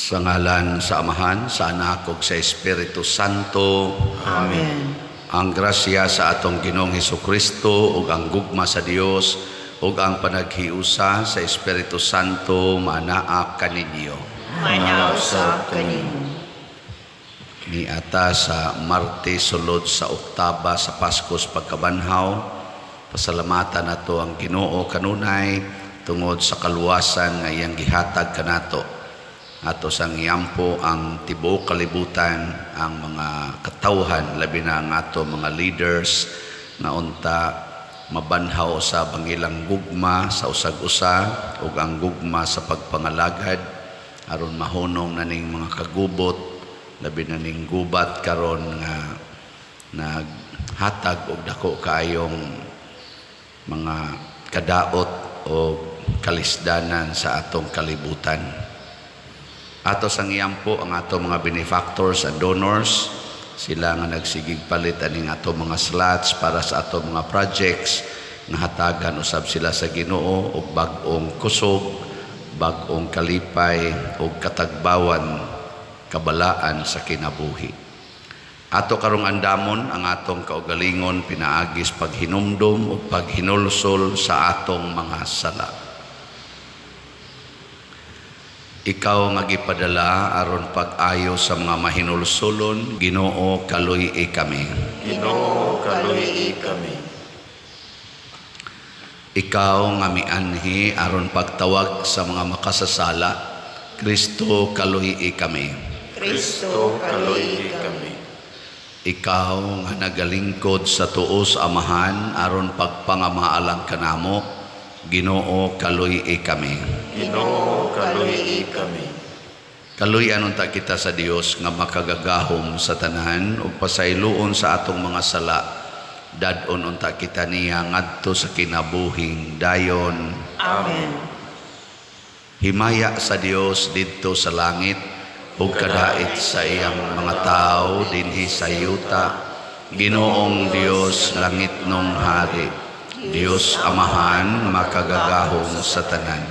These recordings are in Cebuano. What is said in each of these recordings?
Sa ngalan sa Amahan, sa Anak ug sa Espiritu Santo. Amen. Ang grasya sa atong Ginoong Hesukristo ug ang gugma sa Dios ug ang panaghiusa sa Espiritu Santo maanaa kaninyo. Maanaa usab kanimo. Niata sa Martes sulod sa Oktaba sa Pasko sa pagkabanhaw. Pasalamatan nato ang Ginoo kanunay tungod sa kaluwasan nga iyang gihatag kanato. Ato sang iampo ang tibuok kalibutan, ang mga katawhan, labi na ang ato mga leaders nga unta mabanhaw sa bangilang gugma sa usag-usa ug ang gugma sa pagpangalagad aron mahunong na ning mga kagubot, labi na ning gubat karon nga naghatag og dako kaayong mga kadaot o kalisdanan sa atong kalibutan. Ato sang iampo ang ato mga benefactors and donors, sila nga nagsigig palit aning ato mga slots para sa ato mga projects, nga hatagan usab sila sa Ginoo og bag-ong kusog, bag-ong kalipay ug katagbawan kabalaan sa kinabuhi. Ato karong andamon ang atong kaugalingon pinaagis paghinumdum ug paghinulsol sa atong mga sala. Ikaw nga gipadala aron pag-ayo sa mga mahinulsolon, Ginoo, kaluy-i kami. Ginoo, kaluy-i kami. Ikaw nga mianhi aron pagtawag sa mga makasasala, Kristo, kaluy-i kami. Kristo, kaluy-i kami. Ikaw nga nagalingkod sa tuo sa Amahan aron pagpangamaalang kanamo, Ginoo, kaluy-i kami. Ginoo, kaluy-i kami. Kaluy-an unta kita sa Dios nga makagagahom sa tanan ug pasayloon sa atong mga sala. Dad-on unta kita niya ngadto sa kinabuhing dayon. Amen. Himaya sa Dios didto sa langit ug kadait sa iyang mga tawo dinhi sa yuta. Ginoong Dios, langitnong hari, Dios Amahan, makagagahom sa tanan.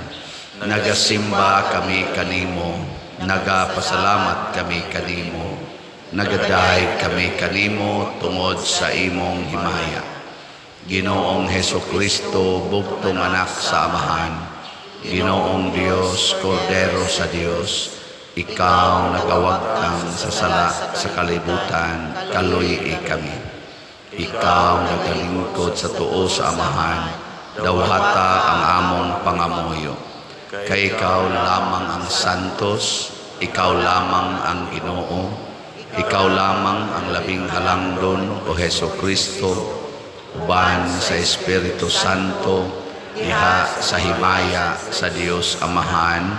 Nagasimba kami kanimo, nagapasalamat kami kanimo, nagadayeg kami kanimo tungod sa imong himaya. Ginoong Hesukristo, bugtong anak sa Amahan, Ginoong Dios, Kordero sa Dios, ikaw nagawagtang sa sala sa kalibutan, kaluy-i kami. Ikaw nagalingkod sa tuo sa Amahan, dawata ang among pangamuyo. Kay ikaw lamang ang santos, ikaw lamang ang Ginoo, ikaw lamang ang labing halangdon, o Hesukristo, uban sa Espiritu Santo, diha sa himaya sa Dios Amahan.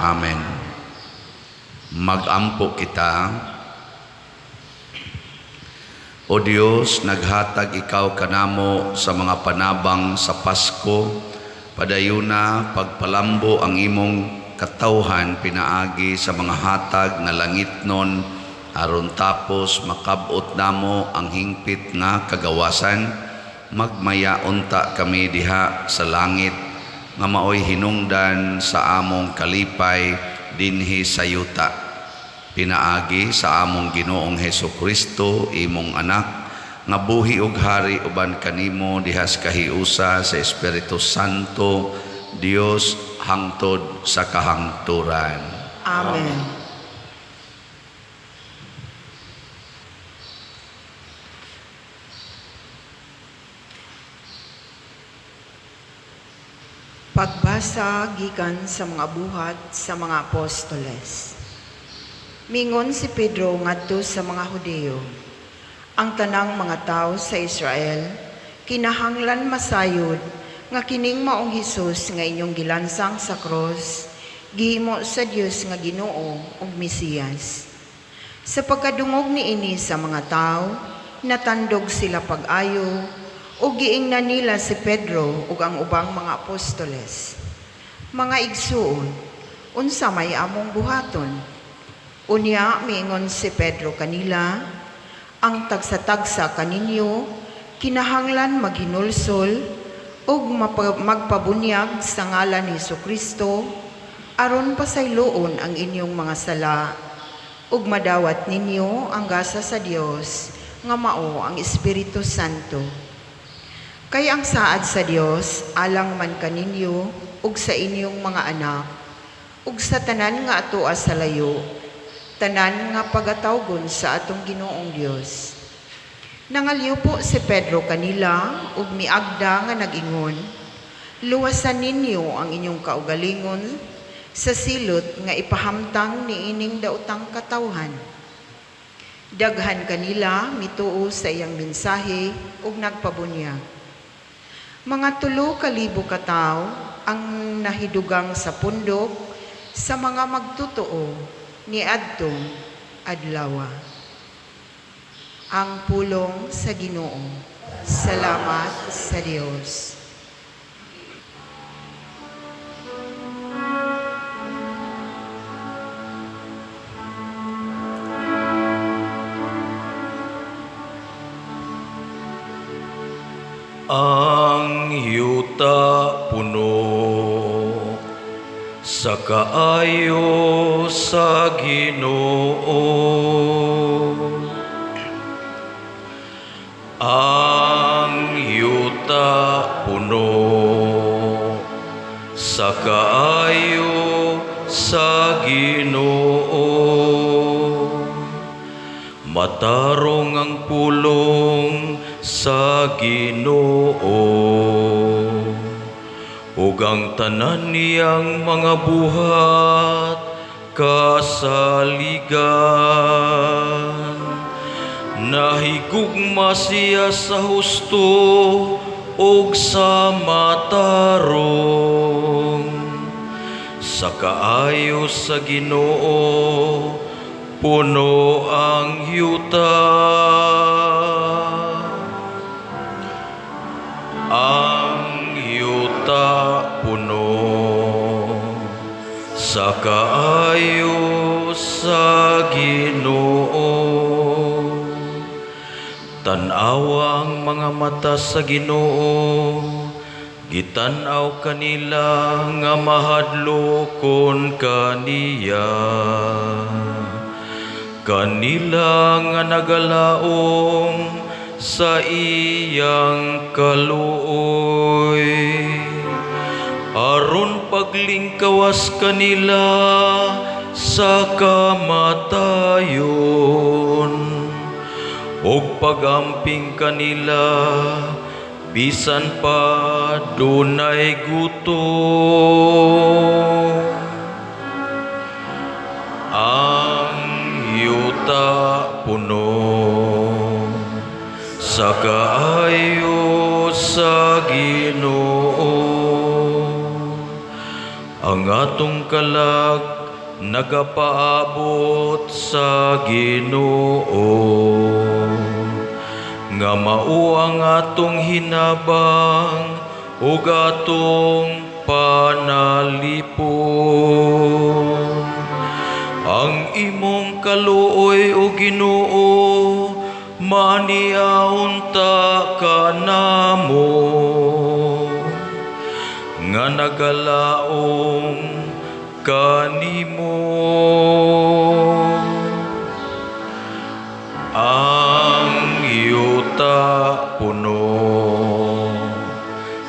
Amen. Magampo kita. O Dios, naghatag ikaw kanamo sa mga panabang sa Pasko, padayuna pagpalambo ang imong katawhan pinaagi sa mga hatag nga langitnon, aron tapos makab-ot namo ang hingpit nga kagawasan, magmaya unta kami diha sa langit nga maoy hinungdan sa among kalipay dinhi sa yuta. Pinaagi sa among Ginoong Hesukristo, imong anak, nga buhi ug hari uban kanimo diha sa kahiusa sa Espiritu Santo, Dios hangtod sa kahangturan. Amen. Pagbasa gikan sa mga buhat sa mga apostoles. Mingon si Pedro ngadto sa mga Hudiyo, ang tanang mga tawo sa Israel kinahanglan masayod nga kining maong Hesus nga inyong gilansang sa krus, gihimo sa Dios nga Ginoo ug Mesiyas. Sa pagkadungog niini sa mga tawo, natandog sila pag-ayo ug giingnan nila si Pedro ug ang ubang mga apostoles. Mga igsuon, unsa may among buhaton? Unya miingon si Pedro kanila, ang tagsa-tagsa kaninyo kinahanglan maghinulsol ug magpabunyag sa ngalan ni Hesukristo Aron pasayloon ang inyong mga sala ug madawat ninyo ang gasa sa Dios nga mao ang Espiritu Santo. Kay ang saad sa Dios alang man kaninyo ug sa inyong mga anak ug sa tanan nga atoa sa layo, tanan nga pagatawgon sa atong Ginoong Dios. Nangalyupo si Pedro kanila ug miagda nga nag-ingon, "Luwasan ninyo ang inyong kaugalingon sa silot nga ipahamtang niining daotang katawhan." Daghan kanila mituo sa iyang mensahe ug nagpabunyag. Mga 3,000 ka tawo ang nahidugang sa pundok sa mga magtotoo niadtong adlawa. Ang pulong sa Ginoo. Salamat sa Dios. Ang yuta puno sa kaayo sa Ginoo. Ang yuta puno sa kaayo sa Ginoo. Matarong ang pulong sa Ginoo, ug ang tanan niyang mga buhat kasaligan. Nahigugma siya sa husto ug sa matarong. Sa kaayo sa Ginoo puno ang yuta. Ang yuta puno sa kaayo sa Ginoo. Tan-awa ang mga mata sa Ginoo, gitan-aw kanila nga mahadlokon kaniya. Kanila nga nagalaom sa iyang kaluoy, aron paglingkawas kanila sa kamatayon, ug pagamping kanila bisan pa dunay gutom. Ang yuta puno sa kaayo sa Ginoo. Ang atong kalag nagapaabot sa Ginoo, nga mao ang atong hinabang ug atong panalipon. Ang imong kaluoy, o Ginoo, maniaunta kanamo nga nagalaom kanimo. Ang yuta puno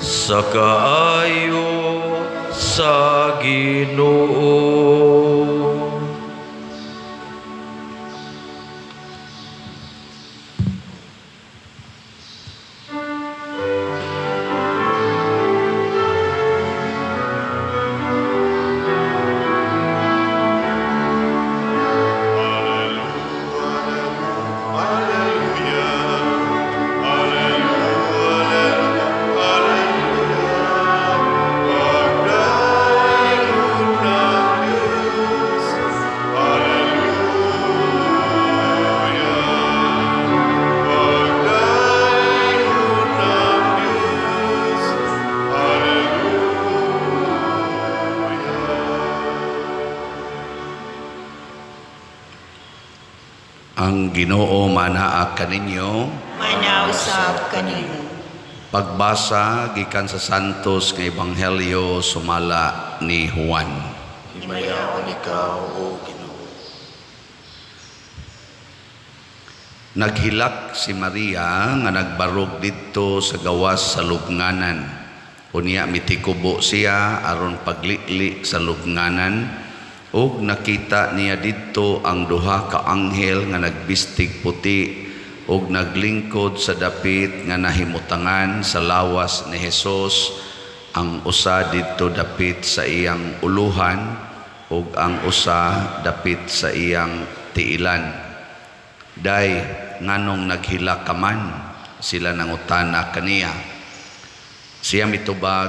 sa kaayo sa Ginoo. Ang Ginoo manaa kaninyo. Manausab kanimo. Pagbasa gikan sa Santos nga Ebanghelyo sumala ni Juan. Himayaon ikaw, O Ginoo. Naghilak si Maria nga nagbarog didto sa gawas sa lubnganan. Unya mitikubo siya aron paglili sa lubnganan ug nakita niya didto ang duha ka anghel nga nagbistig puti ug naglingkod sa dapit nga nahimutangan sa lawas ni Hesus, ang usa didto dapit sa iyang uluhan ug ang usa dapit sa iyang tiilan. Day, nganong naghilak ka man? Sila nangutana kaniya. Siya mitubag,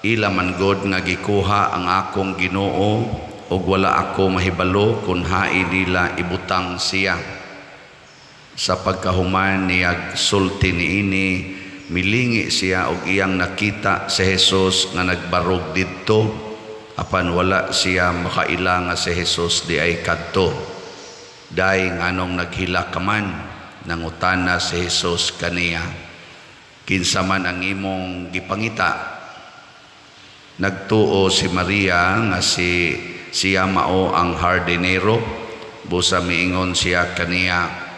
ila man god nga gikuha ang akong Ginoo ug wala ako mahibalo kun hain nila ibutang siya. Sa pagkahuman niyag sulti niini, milingi siya og iyang nakita si Jesus nga nagbarog didto, apan wala siya makaila nga si Jesus di ay kadto. Day, nganong naghilak ka man? Nangutana si Jesus kaniya. Kinsa man ang imong gipangita? Nagtuo si Maria nga si siya mao ang hardinero. Busa miingon siya kaniya,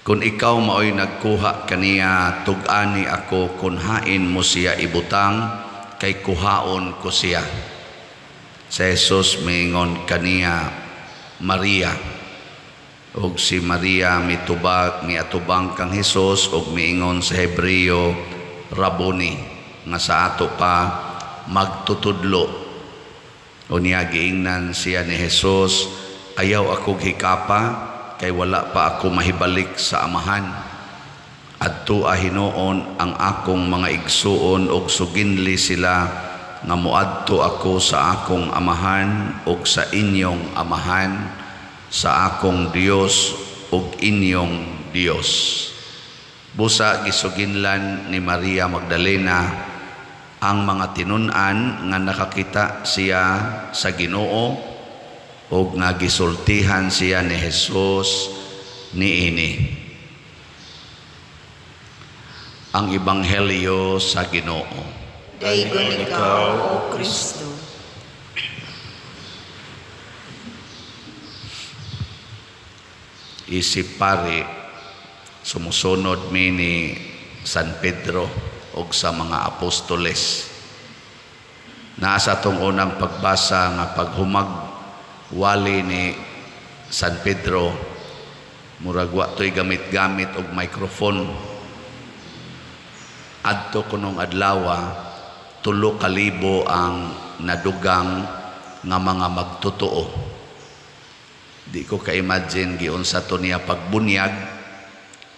kung ikaw mao'y nagkuha kaniya, tug-ani ako kung hain mo siya ibutang, kay kuhaon ko siya. Si Jesus miingon kaniya, Maria. Og si Maria mitubag, miatubang kang Hesus og miingon sa Hebreo, Raboni, nga sa ato pa magtutudlo. Unya giingnan siya ni Hesus, ayaw ako hikapa, kay wala pa ako mahibalik sa amahan. Adto hinuon ang akong mga igsuon og suginli sila nga moadto ako sa akong amahan og sa inyong amahan, sa akong Dios og inyong Dios. Busa gisuginlan ni Maria Magdalena ang mga tinun-an nga nakakita siya sa Ginoo og nga gisultihan siya ni Jesus niini. Ang Ebanghelyo sa Ginoo. Daygon ikaw, O Kristo. Isip pari, sumusunod mi ni San Pedro og sa mga apostoles. Naa sa atong unang pagbasa nga paghumag wali ni San Pedro, murag wa to'y gamit-gamit og microphone. Adto kunong adlawa, 3,000 ang nadugang nga mga magtotoo. Di ko ka-imagine giunsa to niya pagbunyag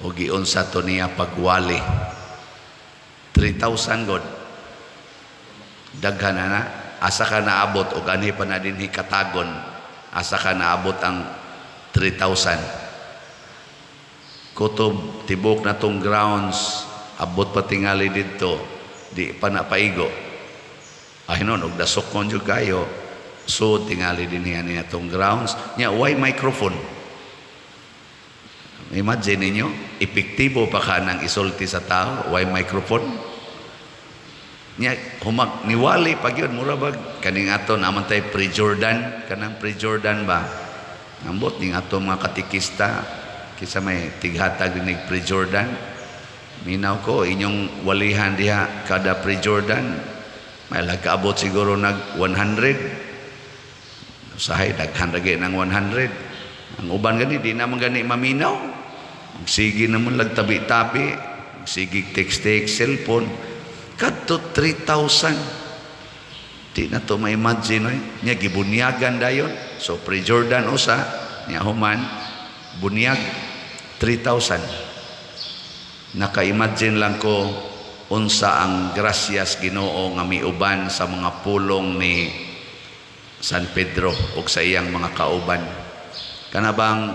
o giunsa to niya pagwali. 3,000 god. Daghan na na. Asa ka naabot og anhi pa na dinhi katagon. Asa ka naabot ang 3,000. Kutob tibok na tong grounds, abot pa tingali didto, di pa na paigo. Ay nun, og dasokon jud kayo. So tingali dinhi ani atong grounds. Nya why microphone? Imagine ninyo, epektibo pa ka nang isulti sa tao, why microphone? Nya humag niwali pag yun, mura bag kaning ato naman tay pre-Jordan, kanang pre-Jordan ba? Ambot ning ato mga katikista, kisa may tighatag dinig pre-Jordan. Minaw ko inyong walihan diha kada pre-Jordan, may lagkaabot siguro nag 100. Usahay daghan ra gyud ng 100. Ang uban gani di naman gani maminaw. Sige naman lagtabi-tabi, sige text-text, cellphone. Kadto 3,000. Di na to ma-imagine, oy. Nya gibunyagan dayon. So pre-Jordan usa, nya human bunyag 3,000. Naka-imagine lang ko unsa ang grasyas Ginoo nga miuban sa mga pulong ni San Pedro ug sa iyang mga kauban. Kana bang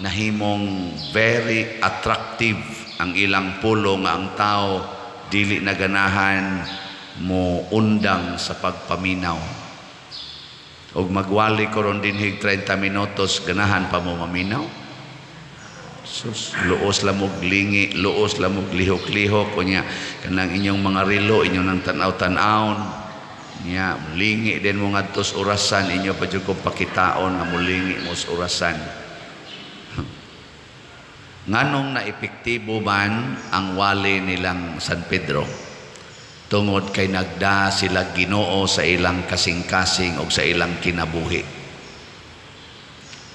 nahimong very attractive ang ilang pulong nga ang tao dili na ganahan mo undang sa pagpaminaw. Og magwali ko ron dinhig 30 minutos, ganahan pa mo maminaw? Sus, luos lamog lingi, luos lamog lihok-lihok, kunya kanang inyong mga relo, inyong nang tan-aw-tan-awon. Nya, mulingi din mo ngadto sa orasan, inyo pa jud kong pakitaon nga mulingi mo sa orasan. Nganong na epektibo man ang wali nilang San Pedro? Tungod kay nagda sila Ginoo sa ilang kasing-kasing o sa ilang kinabuhi.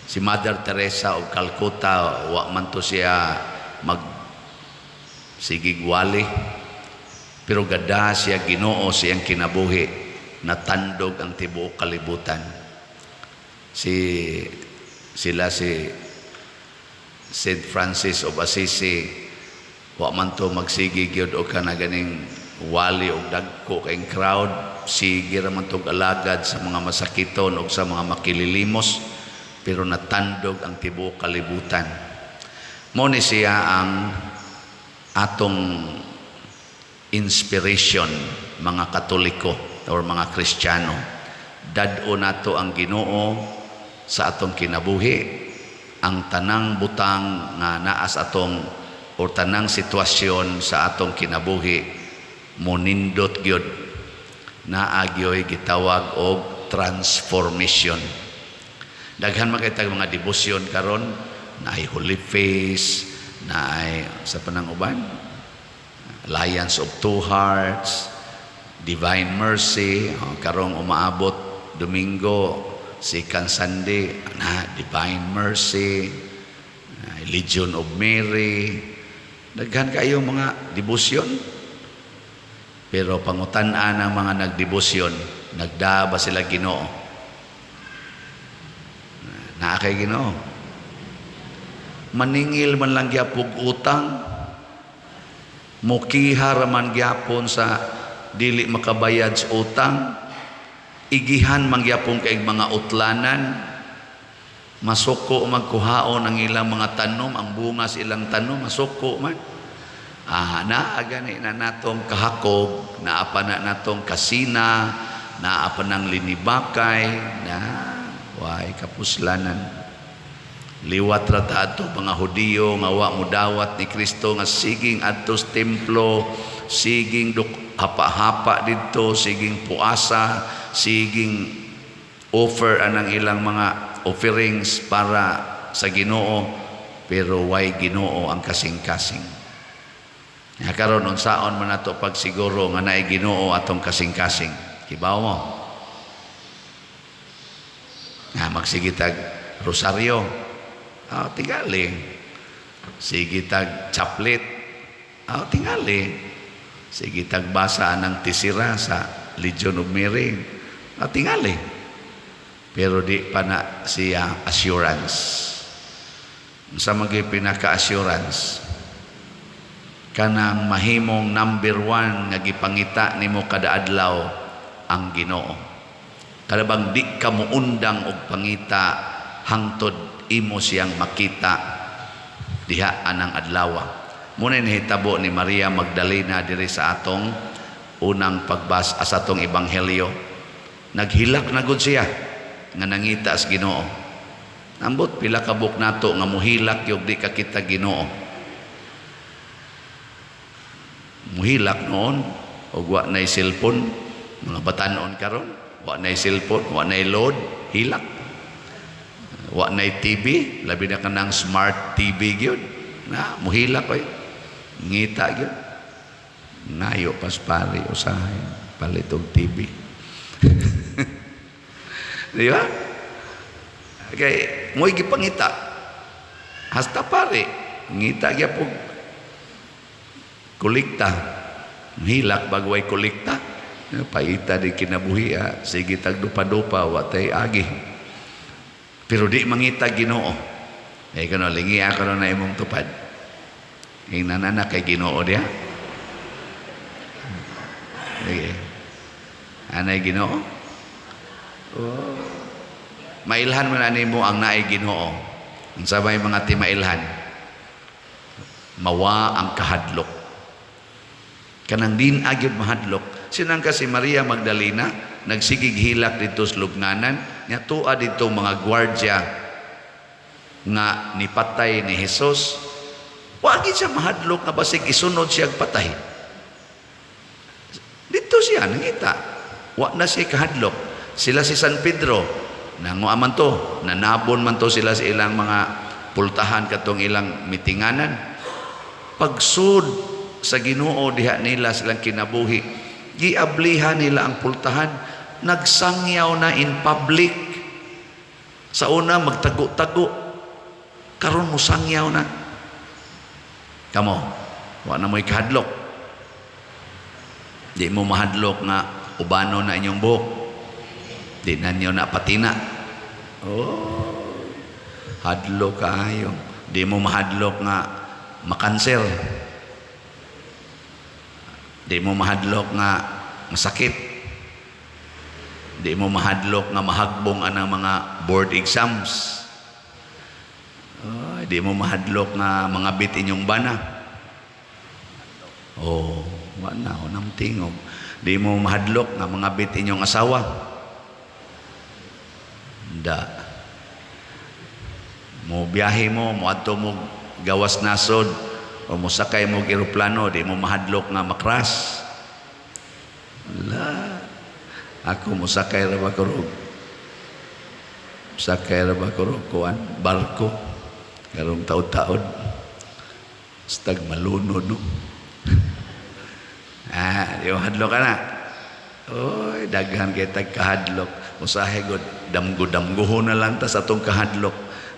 Si Mother Teresa of Calcutta, wa man to siya mag sigig wali, pero gada siya Ginoo sa iyang kinabuhi, natandog ang tibuok kalibutan. Si sila si St. Francis of Assisi, wa man to magsige gyud og kana ganing wali og dagko kayong crowd, sige ra man tog alagad sa mga masakiton og sa mga makililimos, pero natandog ang tibuok kalibutan. Mo ni siya ang atong inspiration, mga Katoliko or mga Kristiyano. Dad-o nato ang Ginoo sa atong kinabuhi. Ang tanang butang nga naa sa atong or tanang sitwasyon sa atong kinabuhi monindot gyud, naa gyoy gitawag og transformation. Daghan man kay tag mga debosyon karon, naay Holy Face, naay sa panang uban, Alliance of Two Hearts, Divine Mercy. Oh, karong umaabot Domingo, Second Sunday na, Divine Mercy, Legion of Mary. Daghan kayo mga debosyon, pero pangutan-an ang mga nagdebosyon, nagda ba sila Ginoo? Naa kay Ginoo? Maningil man lang gyapon utang, mukiha raman gyapon sa dili makabayad sa utang, igihan man gyapon kay mga utlanan, masuko magkuhaon ang ilang mga tanom, ang bunga sa ilang tanom, masuko man. Ah, naa gani na natong kahakog, naa pa na natong kasina, naa pa ng linibakay, na way kapuslanan. Liwat ra ta adto mga Hudiyo nga wa mudawat ni Kristo, nga siging adto sa templo, siging duk hapa-hapa didto, siging puasa, siging offer anang ilang mga offerings para sa Ginoo, pero way Ginoo ang kasing-kasing. Nga karon, unsaon man nato pagsiguro nga naay Ginoo atong kasing-kasing? Kibaw mo? Nga magsige tag rosaryo. Ah, tingali. Sige tag chaplet. Ah, tingali. Sige tag basa ng tisira sa Legion of Mary. Ah, tingali. Pero di pa na siya assurance. Sa mga pinaka-assurance, kanang mahimong number one nga gipangita nimo kada adlaw ang Ginoo. Kada bang di ka muundang og pangita hangtod imo siyang makita diha anang adlaw. Muna nahitabo ni Maria Magdalena diri sa atong unang pagbasa sa atong ebanghelyo. Naghilak na gud siya nga nangita sa Ginoo. Ambot pila ka buok nato nga muhilak yung di ka kita Ginoo. Muhilak noon og wa nay cellphone, mga batan-on karon, wa nay cellphone, wa nay load, hilak. Wa nay TV, labi na kanang smart TV gyud. Na muhilak oy. Ngita gyud. Ngayo pas pari usahay palit og TV. Di ba? Kay mo'y gipangita. Hasta pare, ngita gyapon kolekta. Hilak bagway kolekta. Paita di kinabuhi, ah. Sige tag dupa-dupa, wa tay agi. Pero di mangita Ginoo. Eh kano lingi ako na imong tupad. Ingnan na kay Ginoo diha. Sige. Anay Ginoo? Oh. Mailhan man ani mo ang naay Ginoo. Unsa may mga timailhan? Mawa ang kahadlok. Kanang din agyod mahadlok. Sinang ka si Maria Magdalena, nagsigig hilak dito sa lubnganan, nya tua dito mga gwardya nga nipatay ni Jesus. Wa gid siya mahadlok nga basig isunod siya patay. Dito siya nangita. Wa na siya kahadlok. Sila si San Pedro, nanguha man to, nanabon man to sila sa ilang mga pultahan katong ilang mitinganan. Pagsud sa Ginoo diha nila silang kinabuhi, giablihan nila ang pultahan, nagsangyaw na in public. Sa una magtago-tago, karon mo sangyaw na. Kamo, wa na mo'y kahadlok. Di mo mahadlok nga ubano na inyong buhok. Di na ninyo na patina. Oh, hadlok kaayo. Di mo mahadlok nga makanser. Di mo mahadlok nga masakit. Di mo mahadlok nga mahagbong anang mga board exams. Ay, di mo mahadlok nga mga bit inyong bana. Oh, wa na, unang tingog. Di mo mahadlok nga mga bit inyong asawa. Da. Mo biyahe mo, moadto mo gawas nasod o mosakay mo eroplano, di mo mahadlok nga makras. La. Ako mosakay ra ba ko rog? Sakay ra ba ko rog kuan? Barko. Karong taod-taod. Stag malunod, no. Ah, di mo hadlok ka na. Oy, daghan kay tag kahadlok. Usahay gud, damgo-damgohon na lang ta sa atong kahadlok.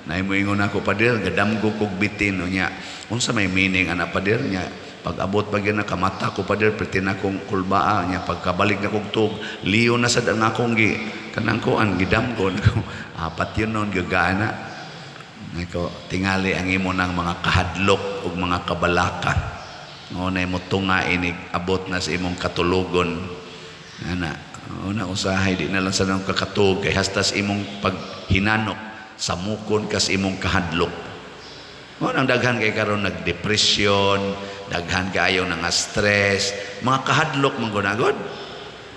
Nay mo ingon ako, "Pader, gadamgo kog bitin." Unya, unsa may meaning ana, pader? Nya pag abot pag na kamata ko, pader, perti na akong kulbaa. Nya pagkabalik na kog tug, liyo na sad ang akong gi kanang kuan gidamgo nako. Apat yun nun gagana. Nako, tingali ang imo ng mga kahadlok ug mga kabalaka. Mao na imo tunga inig abot na sa imong katulogon. Ana, una usahay di na lang sa nang kakatug kay hasta sa imong paghinanok samukon kas imong kahadlok. Mao nang daghan kay karon nagdepresyon, daghan kaayo nga stress, mga kahadlok man gud.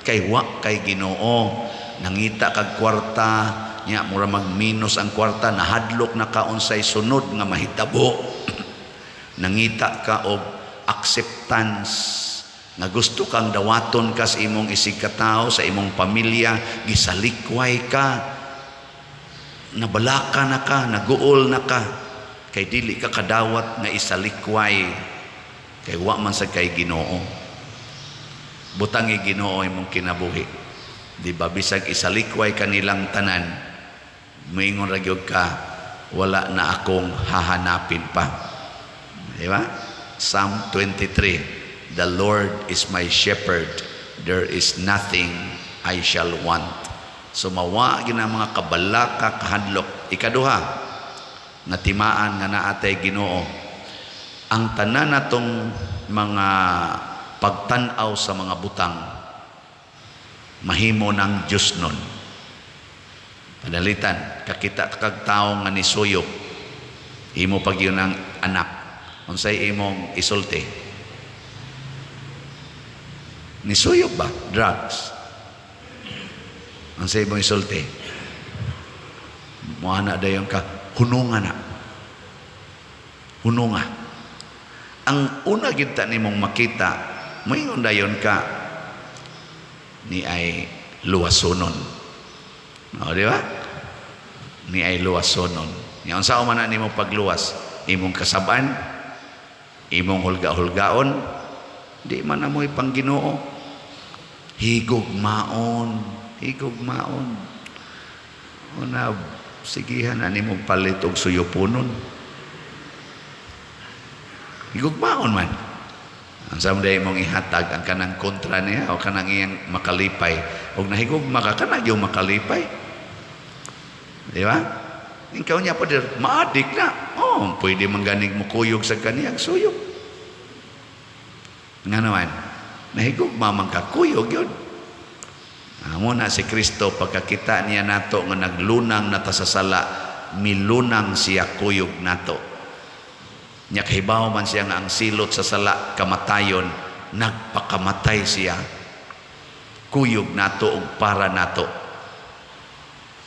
Kay wa kay Ginoo, nangita kag kwarta, nya mura mag-minus ang kwarta, nahadlok na ka unsay sunod nga mahitabo. Nangita ka og acceptance nga gusto kang dawaton ka sa imong isig katao, sa imong pamilya, gisalikway ka, nabalaka na ka, naguol na ka, kay dili ka kadawat nga isalikway, kay wa man sa kay Ginoo. Butangi Ginoo imong kinabuhi. Di ba bisag isalikway kanilang tanan, moingon ra gyud ka, wala na akong hahanapin pa. Di ba? Psalm 23, "The Lord is my shepherd, there is nothing I shall want." So mawa gina mga kabalaka, kahadlok. Ikaduha, nga timaan nga naatay Ginoo, ang tanan natong mga pagtan-aw sa mga butang mahimo ng Diyos nun. Padalitan, kakita kag tao nga nisuyop, imo pag yun ang anak, unsay imong isulti? Nisuyop ba? Drugs. Unsay imong isulti? Muana dayon ka, hununga na. Hununga. Ang una kita nimong makita, moingon dayon ka, ni ay luwasonon. O, di ba? Ni ay luwasonon. Nya unsa man na nimo pagluwas? Imong kasab-an, imong hulga-hulgaon, di man na mo'y pangginoo. Higugmaon, higugmaon. Una, sigihan na nimo palit og suyuponon. Higugmaon man. Ang sa mo mong ihatag ang kanang kontra niya o kanang iyang makalipay. Og nahigugma ka, kana yung makalipay. Di ba? Ikaw niya pa dir, maadik na. Oh, pwede man ganig mo kuyog sa kaniyang suyop. Nga naman, nahigugma man ka, kuyog yun. Amo na si Kristo, pagkakita niya nato nga naglunang na ta sa sala, milunang siya kuyog nato. Nya kahibaw man siya nga ang silot sa sala kamatayon, nagpakamatay siya kuyog nato ug para nato.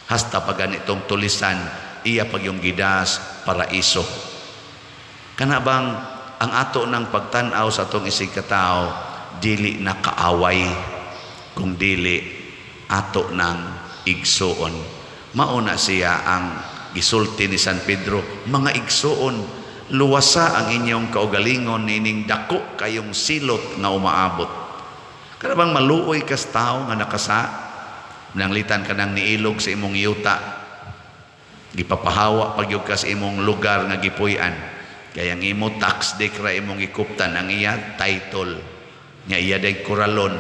Hasta pa ganitong tulisan, iya pag yung gidas paraiso. Kana bang ang ato ng pagtan-aw sa atong isig katao dili na kaaway kung dili ato ng igsuon. Mauna siya ang gisulti ni San Pedro, mga igsuon, luwasa ang inyong kaugalingon nining dako kayong silot nga umaabot. Kana bang maluoy kas tao nga nakasa, nanglitan ka nang niilog sa imong yuta, gipapahawa pagyud ka sa imong lugar nga gipuy-an. Kaya ang imo tax dec ra imong gikuptan, ang iya title nya iya day kuralon,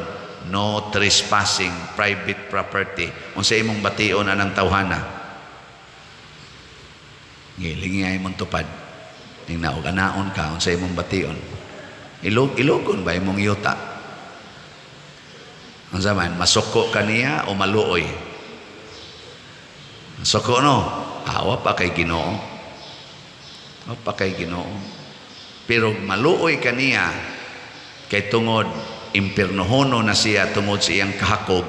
no trespassing, private property. Unsa imong bation anang tawhana? Ngiling nga imong tupad. Ning naog anaon ka, unsa imong bation? Ilog ilogon ba imong yuta? Unsa man, masuko kaniya o maluoy? Suko, no? Awa pa kay Ginoo. Awa pa kay Ginoo. Pero maluoy kaniya kay tungod impiernohono na siya tungod sa iyang kahakog,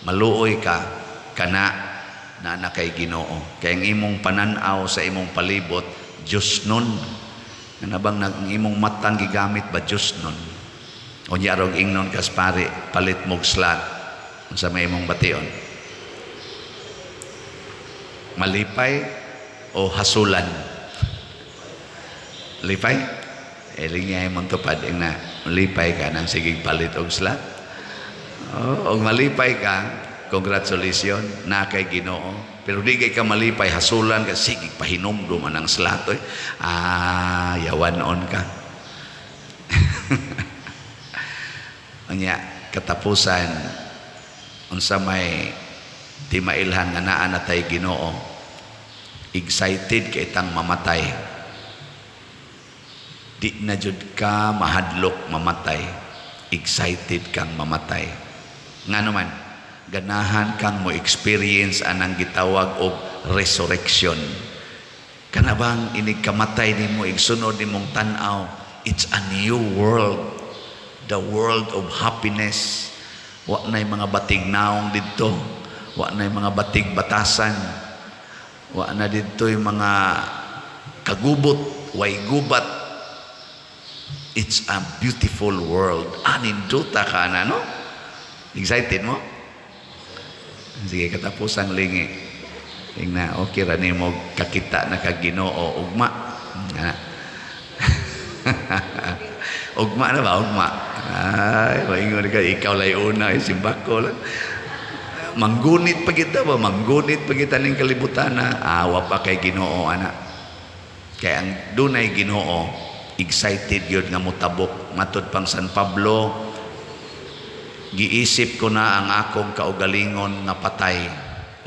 maluoy ka kana na na kay Ginoo. Kay ang imong pananaw sa imong palibot, Diyos nun. Ano bang ang imong matang gigamit ba, Diyos nun? Unya rog ingnon kas pare, palit mog slot. Unsa may imong bation? Malipay o hasulan? Lipay? Eling niya imong tupad ing na malipay ka nang sige palit og slot. Oh, og malipay ka, congratulations na kay Ginoo. Pero di kay ka malipay, hasulan ka, sige pahinomdom anang slot oy. Ah, yawan on ka. Unya katapusan, unsa may timailhan nga naa na tay Ginoo, excited kay tang mamatay. Di na jud ka mahadlok mamatay, excited kang mamatay. Ngano man, ganahan kang mo experience anang gitawag og resurrection. Kana bang inig kamatay nimo, igsunod nimong tan-aw, it's a new world, the world of happiness. Wa na'y mga batig naong didto, wa na'y mga batig batasan, wa na didto yung mga kagubot, way gubat. It's a beautiful world. Aninduta ka na, no? Excited mo? Sige, katapusang lingi. Tingna, okay ra nimo kakita na kag Ginoo ugma. Na. Ugma na ba? Ugma. Ay, maingon ka, ikaw lay una, eh, simbako lang. Manggunit pa kita ba? Manggunit pa kita ning kalibutan na. Awa pa kay Ginoo, ana. Kaya ang dunay Ginoo, excited yun nga motabok. Matod pang San Pablo, giisip ko na ang akong kaugalingon nga patay,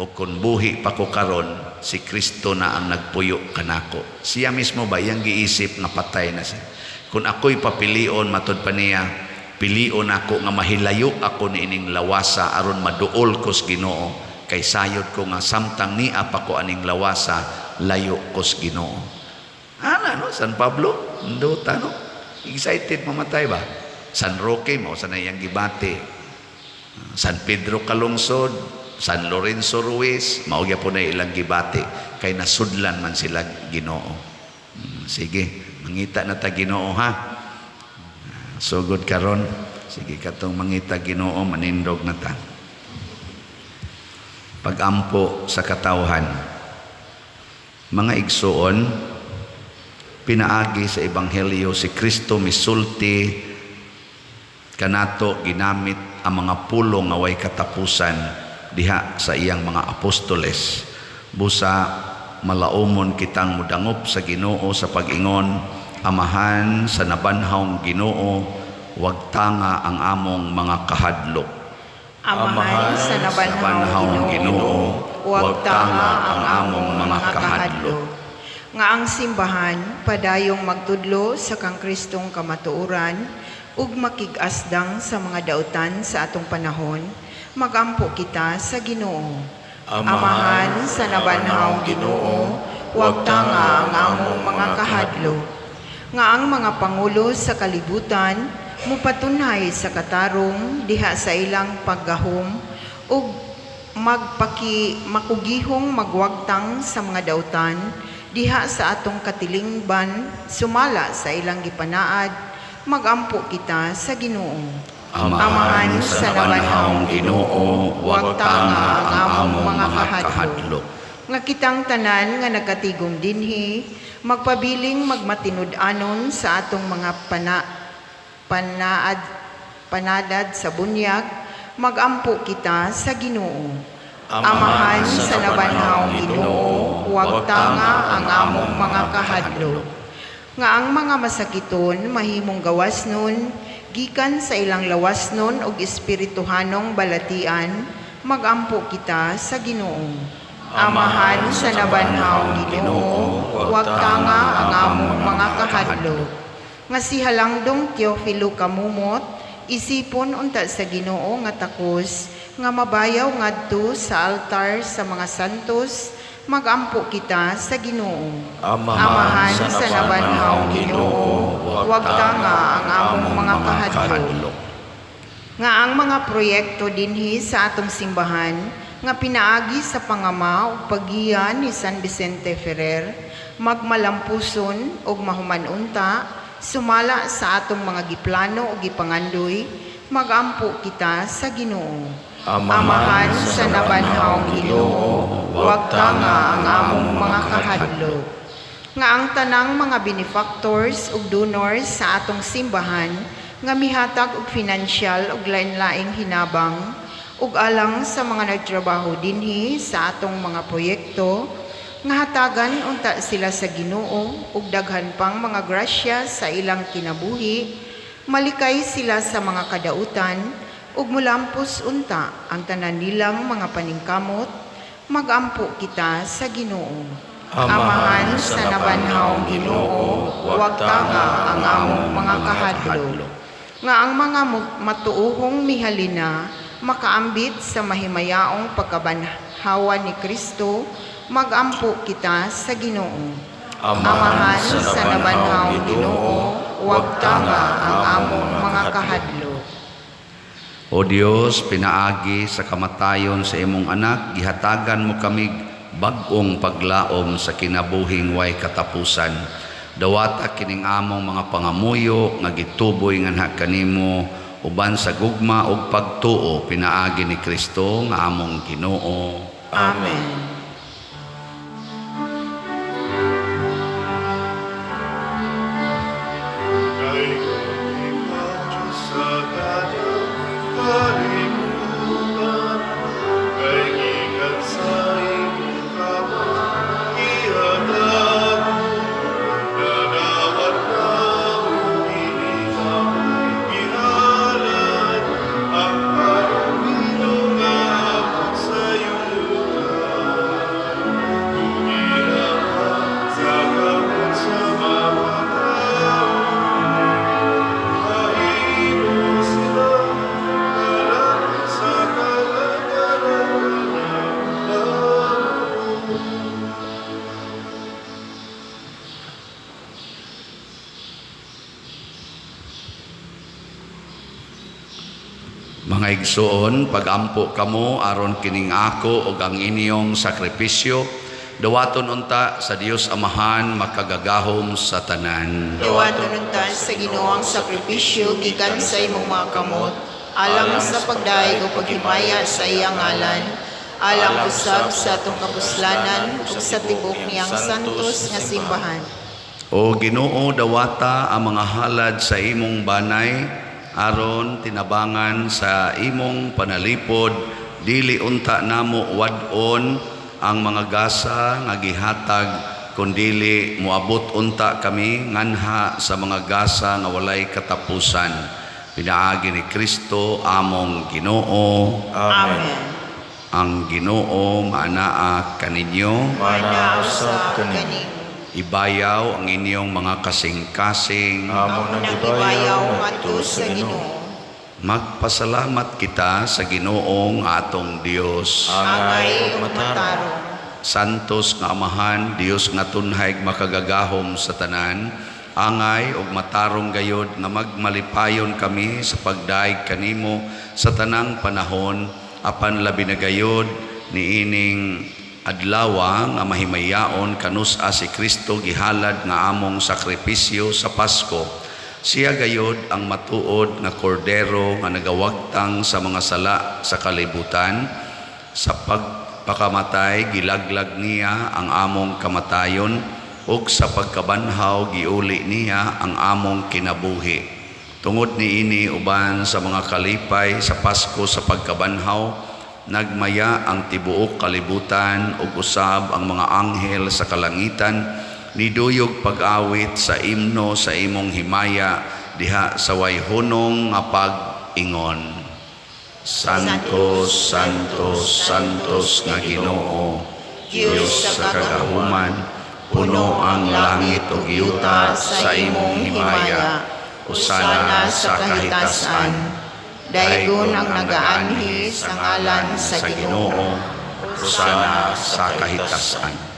o kung buhi pa ko karon, si Kristo na ang nagpuyo kanako. Siya mismo ba, iyang giisip nga patay na siya. Kung ako'y papilion, matod pa niya, pilion ako nga mahilayo ako niining lawasa aron maduol ko sa Ginoo, kay sayod ko nga samtang nia pa ko aning lawasa, layo ko sa Ginoo. Ana no, San Pablo, nduta no. Excited mamatay ba? San Roque mao sa iyang gibati. San Pedro Calungsod, San Lorenzo Ruiz, mao gyapon na ilang gibati kay nasudlan man sila Ginoo. Sige, mangita na ta Ginoo ha. Sugod karon, sige katong mangita Ginoo, manindog na ta. Pagampo sa katawhan. Mga igsuon, pinaagi sa ebanghelyo si Kristo misulti kanato ginamit ang mga pulong nga way katapusan diha sa iyang mga apostoles. Busa malaumon kitang mudangop sa Ginoo sa pag-ingon, Amahan sa nabanhawng Ginoo, wag tanga ang among mga kahadlok. Amahan sa nabanhawng Ginoo, wag tanga ang among mga kahadlok. Nga ang simbahan padayong magtudlo sa kang Kristong kamatuoran ug makig-asdang sa mga dautan sa atong panahon, magampo kita sa Ginoo. Amahan sa nabanhawng Ginoo, wag tanga ang among mga kahadlok. Nga ang mga pangulo sa kalibutan mupatunhay sa katarong diha sa ilang paggahom ug magpaki makugihong magwagtang sa mga dautan diha sa atong katilingban sumala sa ilang gipanaad, magampo kita sa Ginoo. Amahan sa nabanhawng Ginoo, wag tanga ang among mga kahadlok. Nga kitang tanan nga nagkatigom dinhi, magpabiling magmatinud-anon sa atong mga panaad panadad sa bunyag, magampo kita sa Ginoo. Amahan sa nabanhawng Ginoo, wag tanga ang among mga kahadlok. Nga ang mga masakiton mahimong gawas nun, gikan sa ilang lawas nun og espirituhanong balatian, magampo kita sa Ginoo. Amahan sa nabanhawng Ginoo, wag tanga ang among mga kahadlok. Nga si Halangdong Teofilo Camomot, isipon unta sa Ginoo nga takos, nga mabayaw ngadto sa altar sa mga santos, magampo kita sa Ginoo. Amahan sa nabanhawng Ginoo, wag tanga ang among mga kahadlok. Nga ang mga proyekto dinhi sa atong simbahan nga pinaagi sa pangama ug paggiya ni San Vicente Ferrer magmalampuson ug mahuman-unta sumala sa atong mga giplano ug gipangandoy, magampo kita sa Ginoo. Amahan sa nabanhawng Ginoo, wag tanga ang among mga kahadlok. Nga ang tanang mga benefactors ug donors sa atong simbahan nga mihatag og financial ug lain-laing hinabang ug alang sa mga nagtrabaho dinhi sa atong mga proyekto, nga hatagan unta sila sa Ginoo ug daghan pang mga grasya sa ilang kinabuhi, malikay sila sa mga kadautan ug mulampos unta ang tanan nilang mga paningkamot, magampo kita sa Ginoo. Amahan sa nabanhawng Ginoo, wag tanga ang among mga kahadlok. Nga ang mga matuohong mihalina makaambit sa mahimayaong pagkabanhawa ni Kristo, magampo kita sa Ginoo. Amahan sa nabanhawng Ginoo, wag tanga ang among mga kahadlok. O Dios, pinaagi sa kamatayon sa imong anak, gihatagan mo kami bag-ong paglaom sa kinabuhing way katapusan. Dawata kining among mga pangamuyo nga gituboy nganha kanimo uban sa gugma ug pagtuo pinaagi ni Kristo nga among Ginoo. Amen. Kay kung ikaw, Diyos sa tanang kalibutan, kay gikan sa imong kamot, gihatag mo, nadawat namo kini among gihalad, ang panumino nga abot sa yuta. Ginawa sa kamot sa mga tao, Mahimo sila kalang sa kalagaran namo. Mga igsoon, pagampo kamo aron kining ako ug ang inyong sakripisyo, dawaton unta sa Dios Amahan makagagahom sa tanan. Dawaton unta sa Ginoo ang sakripisyo gikan sa imong mga kamot, alang sa pagdayeg o paghimaya sa iyang ngalan, alang usab sa atong kapuslanan ug sa tibok niyang santos nga simbahan. O Ginoo, dawata ang mga halad sa imong banay aron tinabangan sa imong panalipod, dili unta namo wad-on ang mga gasa nga gihatag, kundili moabot unta kami nganha sa mga gasa nga walay katapusan, pinaagi ni Kristo among Ginoo. Amen. Ang Ginoo maanaa kaninyo. Mana usab kaninyo. Ibayaw ang inyong mga kasing-kasing. Amo nang ibayaw ngadto sa Ginoo. Magpasalamat kita sa Ginoong atong Dios. Angay Angay ug ug matarong. matarong. Santos nga Amahan, Dios nga tunhay makagagahom sa tanan, angay ug matarong gayod nga magmalipayon kami sa pagdaig kanimo sa tanang panahon, apan labi na gayod niining adlawa nga mahimayaon kanus-a si Kristo gihalad nga among sakripisyo sa Pasko. Siya gayod ang matuod nga kordero nga nagawagtang sa mga sala sa kalibutan. Sa pagpakamatay gilaglag niya ang among kamatayon ug sa pagkabanhaw giuli niya ang among kinabuhi. Tungod niini uban sa mga kalipay sa Pasko sa pagkabanhaw, nagmaya ang tibuok kalibutan ug usab ang mga anghel sa kalangitan niduyog pag-awit sa imno sa imong himaya diha sa way hunong nga pag-ingon. Santos, Santos, Santos nga Ginoo, Dios sa kagahuman, puno ang langit ug yuta sa imong himaya. Hosana sa kahitasan. Daygon ang nagaanhi sa ngalan sa Ginoo. Hosana sa kahitasan.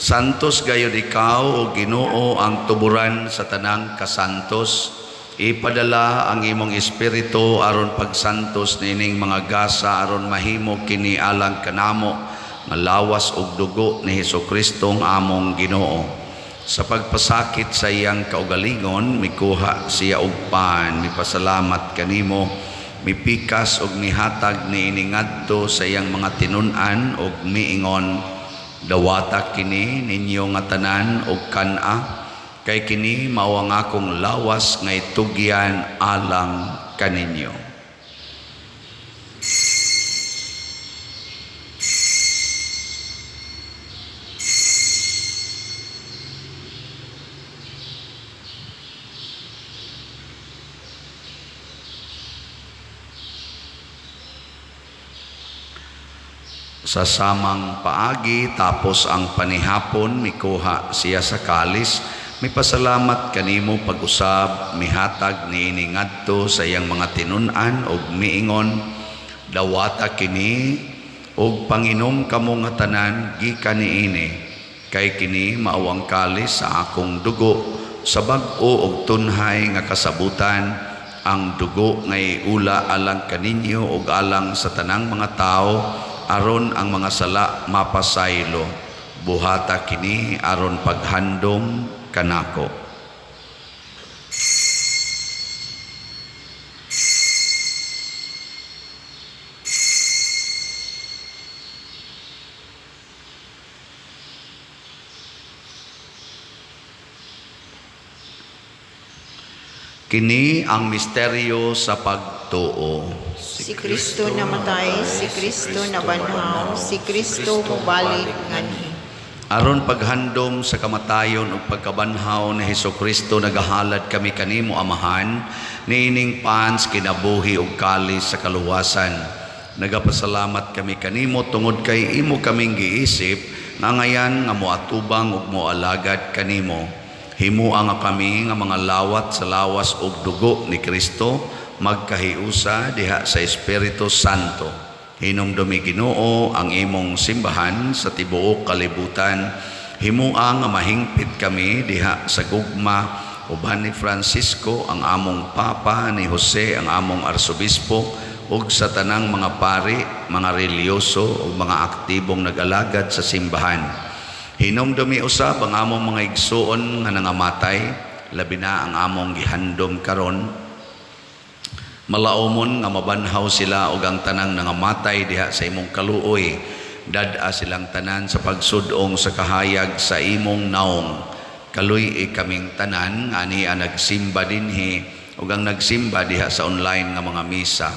Santos gayud ikaw o Ginoo ang tuburan sa tanang kasantos. Ipadala ang imong espiritu aron pagsantos niining mga gasa aron mahimo kini alang kanamo nga lawas ug dugo ni Hesukristo ang among Ginoo. Sa pagpasakit sa iyang kaugalingon, mikuha siya og pan, mipasalamat kanimo, mipikas og mihatag niini ngadto sa iyang mga tinun-an og miingon, dawata kini ninyo nga tanan og kan-a, kay kini mao ang akong lawas nga itugyan alang kaninyo. Sa samang paagi, tapos ang panihapon, mikuha siya sa kalis, mipasalamat kanimo pag-usab, mihatag niini ngadto sa iyang mga tinun-an og miingon, dawata kini og panginom kamo nga tanan gikan niini, kay kini mao ang kalis sa akong dugo, sa bag-o og tunhay nga kasabutan, ang dugo nga iula alang kaninyo ug alang sa tanang mga tawo, aron ang mga sala mapasaylo. Buhata kini aron paghandom kanako. Kini ang misteryo sa pagtuo. Si Kristo namatay, si Kristo nabanhaw, si Kristo mubalik nganhi. Aron paghandom sa kamatayon ug pagkabanhaw ni Hesukristo, nagahalad kami kanimo, Amahan, niining pans kinabuhi ug kalis sa kaluwasan. Nagapasalamat kami kanimo tungod kay imo kaming giisip nga ngayan nga moatubang ug moalagad kanimo. Himua nga kami nga mga lawat sa lawas ug dugo ni Kristo magkahiusa diha sa Espiritu Santo. Hinumdumi, Ginoo, ang imong simbahan sa tibuok kalibutan. Himua nga mahingpit kami diha sa gugma uban ni Francisco ang among Papa, ni Jose ang among Arsobispo, ug sa tanang mga pari, mga relihiyoso ug mga aktibong nag-alagad sa simbahan. Hinumdumi usab ang among mga igsuon nga nangamatay, labi na ang among gihandom karon. Malaumon nga mabanhaw sila ug ang tanang nangamatay diha sa imong kaluoy. Dad-a silang tanan sa pagsudong sa kahayag sa imong naong. Kaluy-i kaming tanan nga ania nagsimba dinhi ug ang nagsimba diha sa online nga mga misa.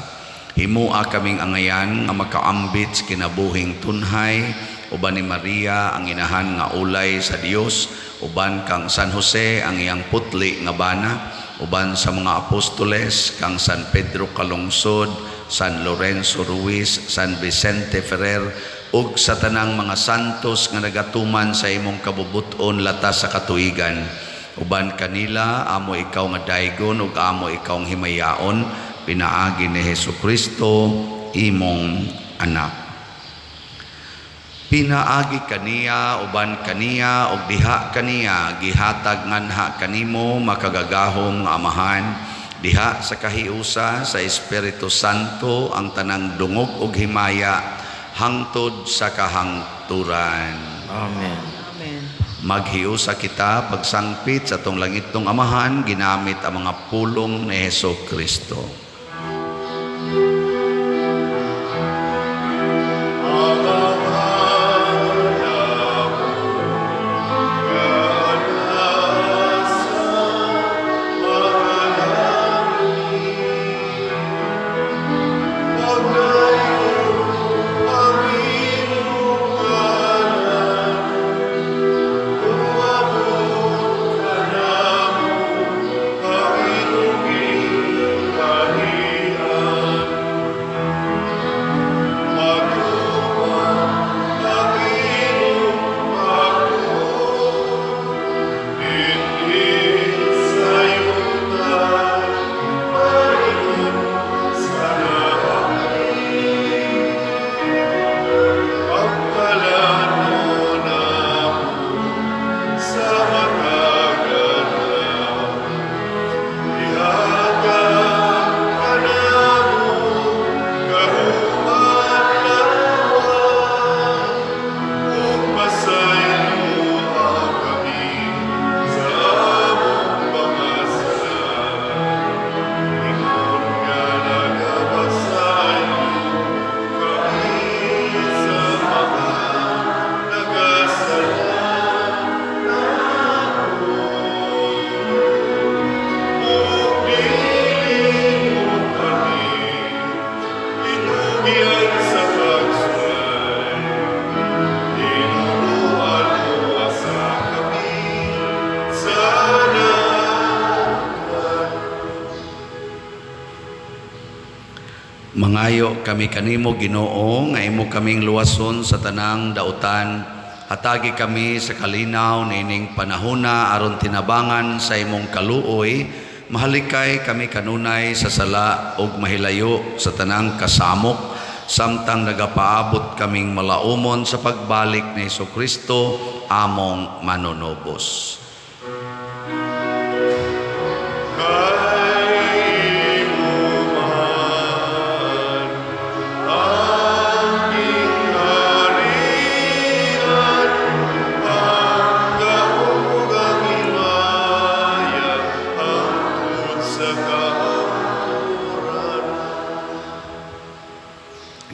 Himua kaming angayan nga makaambit sa kinabuhing tunhay uban ni Maria ang inahan nga ulay sa Dios, uban kang San Jose ang iyang putli nga bana, uban sa mga apostoles kang San Pedro Calungsod, San Lorenzo Ruiz, San Vicente Ferrer, ug sa tanang mga santos nga nagatuman sa imong kabubut-on latas sa katuigan. Uban kanila amo ikaw nga daygon ug amo ikaw nga himayaon, pinaagi ni Hesukristo imong anak. Pinaagi kaniya, uban kaniya, ug diha kaniya, gihatag nganha kanimo makagagahom nga Amahan, diha sa kahiusa sa Espiritu Santo ang tanang dungog ug himaya hangtod sa kahangturan. Amen. Amen. Maghiusa kita pagsangpit sa atong langitnong Amahan ginamit ang mga pulong ni Heso Kristo. Mangayo kami kanimo, Ginoo, nga imo kaming luwason sa tanang dautan. Hatagi kami sa kalinaw niining panahona aron tinabangan sa imong kaluoy, mahalikay kami kanunay sa sala ug mahilayo sa tanang kasamok samtang nagapaabot kaming malaumon sa pagbalik ni Kristo among manunubos.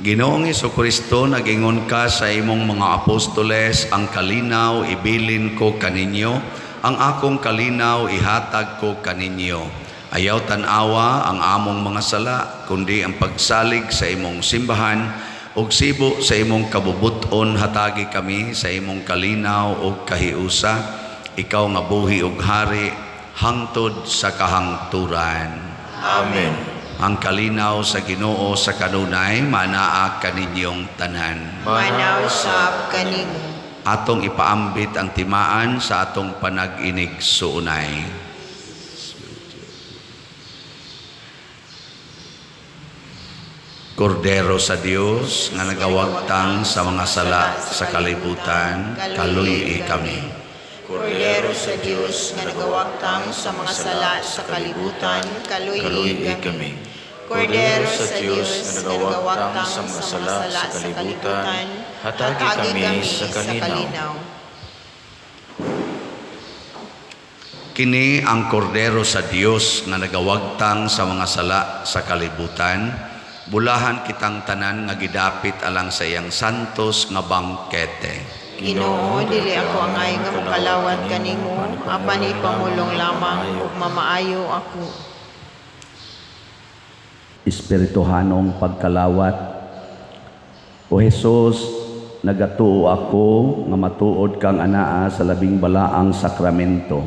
Ginoong Kristo, nagingon ka sa imong mga apostoles, ang kalinaw ibilin ko kaninyo, ang akong kalinaw ihatag ko kaninyo. Ayaw tan-awa ang among mga sala, kundi ang pagsalig sa imong simbahan, ug sibo sa imong kabubuton hatagi kami sa imong kalinaw ug kahiusa, ikaw nga buhi ug hari hangtod sa kahangturan. Amen. Ang kalinaw sa Ginoo sa kanunay manaa kaninyong tanan. Manaw sab kanimo. Atong ipaambit ang timaan sa atong panag-inig suunay. Kordero sa Dios nga nagawagtang sa mga sala sa kalibutan, kaluyi kami. Kordero sa Dios nga nagawagtang sa mga sala sa kalibutan, kaluyi kami. Kordero sa Dios nga nagawagtang sa mga sala sa kalibutan, hatagi kami sa kalinaw. Kini ang kordero sa Dios nga nagawagtang sa mga sala sa kalibutan. Bulahan kitang tanan nga gidapit alang sa iyang santos nga bangkete. Ginoo, dili ako angay nga mokalawat kanimo, apan ipangulong lamang ug mamaayo ako. Espirituhanong pagkalawat. O Hesus, nagatuo ako nga matuod kang anaa sa labing balaang sakramento.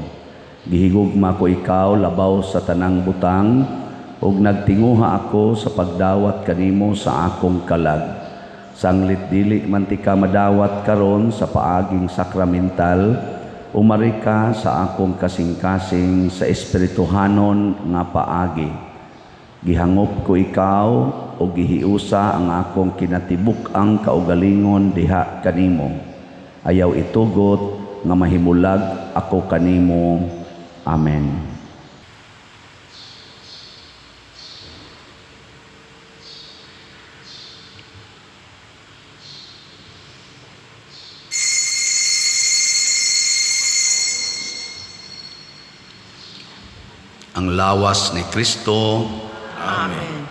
Gihigugma ko ikaw labaw sa tanang butang ug nagtinguha ako sa pagdawat kanimo sa akong kalag. Sanglit dili man ti ka madawat karon sa paaging sakramental, umari ka sa akong kasing-kasing sa espirituhanon nga paagi. Gihangop ko ikaw o gihiusa ang akong kinatibuk-ang kaugalingon diha kanimo. Ayaw itugot nga mahimulag ako kanimo. Amen. Ang lawas ni Kristo. Amen.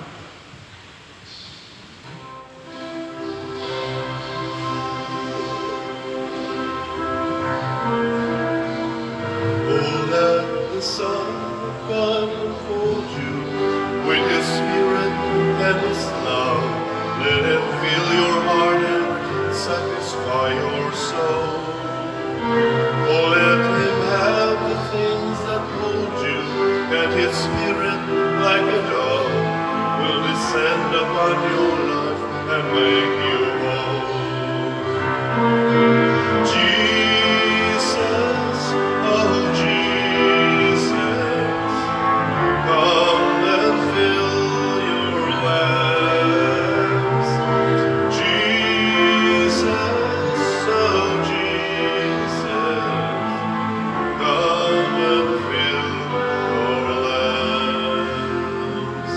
Oh, let the Son of God enfold you with His Spirit and His love. Let Him fill your heart and satisfy your soul. Oh, let Him have the things that hold you, and His Spirit, like a dove, will descend upon your life and make you whole. Jesus, oh Jesus, come and fill your lamps. Jesus, oh Jesus, come and fill your lamps.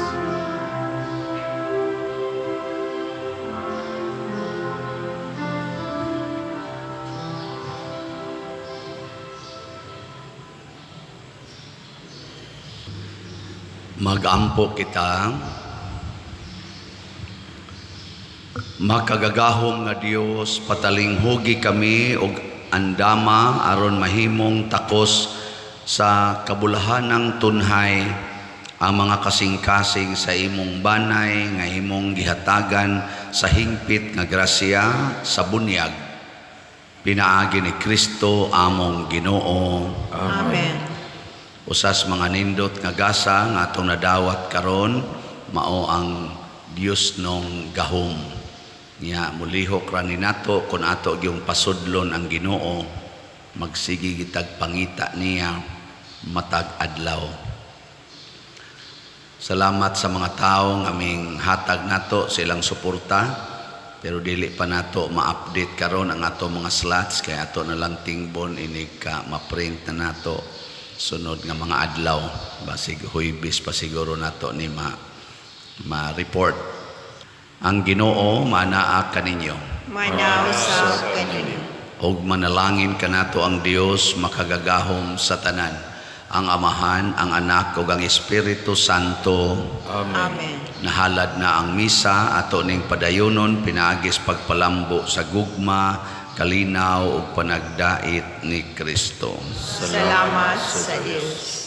Magampo kita. Makagagahom nga Dios, patalinghugi kami og andama aron mahimong takos sa kabulahanang tunhay ang mga kasing-kasing sa imong banay nga imong gihatagan sa hingpit nga grasya sa bunyag. Pinaagi ni Kristo among Ginoo. Amen. Usas mga nindot nga gasa nga atong nadawat karon mao ang Dios nong gahom. Nya mulihok ra ni nato kun ato gyung pasudlon ang Ginoo, magsige gitag pangita niya matag adlaw. Salamat sa mga tawo nga aming hatag nato sa ilang suporta, pero dili pa nato ma-update karon ang ato mga slots, kay ato na lang tingbon inig ka ma-print na nato sunod nga mga adlaw. Basig Huwebes pa siguro nato ni ma-report. Ang Ginoo manaa kaninyo. Manaw sa kaninyo. Og manalangin kanato ang Dios makagagahom sa tanan, ang Amahan, ang Anak ug ang Espiritu Santo. Amen. Amen. Nahalad na ang misa ato ning padayonon pinaagis pagpalambo sa gugma, kalinaw ug panagdait ni Kristo. Salamat sa Dios.